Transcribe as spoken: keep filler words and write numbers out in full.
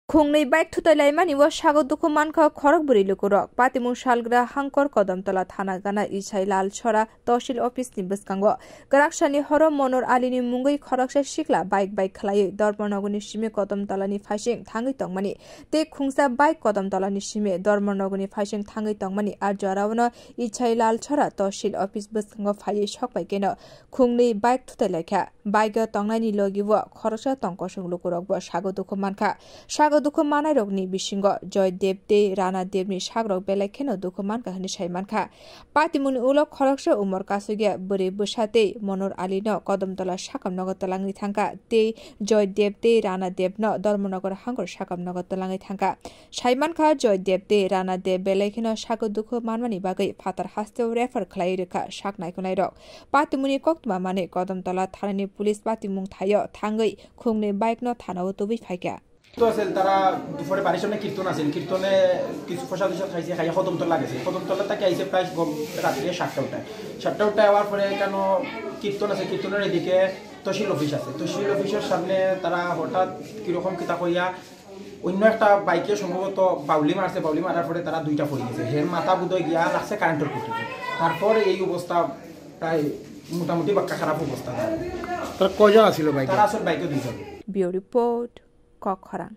Khungnwi bike thutai laimani o sago dukhu mankha khorok bwrwi lukurok. Patimung salgra Hangkor Kodamtola thana gana Isai Lalsora Tosil office ni bwskango. Kwraksani horo Monor Ali ni mungwi khoroksa sikla bike bai khlaiwi Dharmanagar ni simi Kodamtola ni phaising thangwi tongmani tei khungsa bike Kodamtola ni simi Dharmanagar ni phaising thangwi tongmani. A jorao no Isai Lalsora Tosil office bwskango phaiwi sok bai keno khungnwi bike thutai laikha. Bike o tongnaini logi o khoroksa tong kosong lukurok bo sago dukhu mankha. Sago dukhu manairokni bisingo Joy Dev tei Rana Dev ni sakrok belai kheno dukhu mankha hwnwi sai mankha. Patimungni ulo khoroksa umor kasugya bwrwi bwsa tei Monor Ali no Kodamtola sakam nogo twlangwi thangkha tei Joy Dev tei Rana Dev no Dharmanagar Hangkor sakam nogo twlangwi thangkha. Sai mankha Joy Dev tei Rana Dev belai kheno sago dukhu manmani bagwi phatar hasteo refer khlaiwi rwkha sak naikhunairok. Patimungni koktwma manwi Kodamtola thanani police patimung thaio thangwi khungnwi bike no thanao tubui phaikha. তো আছিল, তারা দুপুরে বাড়ির সামনে কীর্তন আছিল, কীর্তনে কিছু প্রসাদ টসাদ খাইছে, খাইয়া কদমতলা গেছে। কদমতলা থেকে আইছে প্রায় গম-, রাত্রে সাতটা উঠায়। সাতটা উঠায় আওয়ার পরে কেন কীর্তন আছে, কীর্তনের এদিকে তহসিল অফিস আছে। তহসিল অফিসের সামনে তারা হঠাৎ কিরকম কিতা কইয়া অন্য একটা বাইকে সম্ভবত বাউলি মারছে, বাউলি মারার পরে তারা দুইটা পড়ে গেছে। হের মাথা বুধ গিয়া লাগছে কারেন্টের খুঁটিতে। তারপর এই অবস্থা প্রায় মোটামুটি বাক্কা খারাপ অবস্থা তার। তারা কয়জন আছিল বাইকে? তারা আসলে বাইকে দুইজন। Bureau Report, Kokkhorang.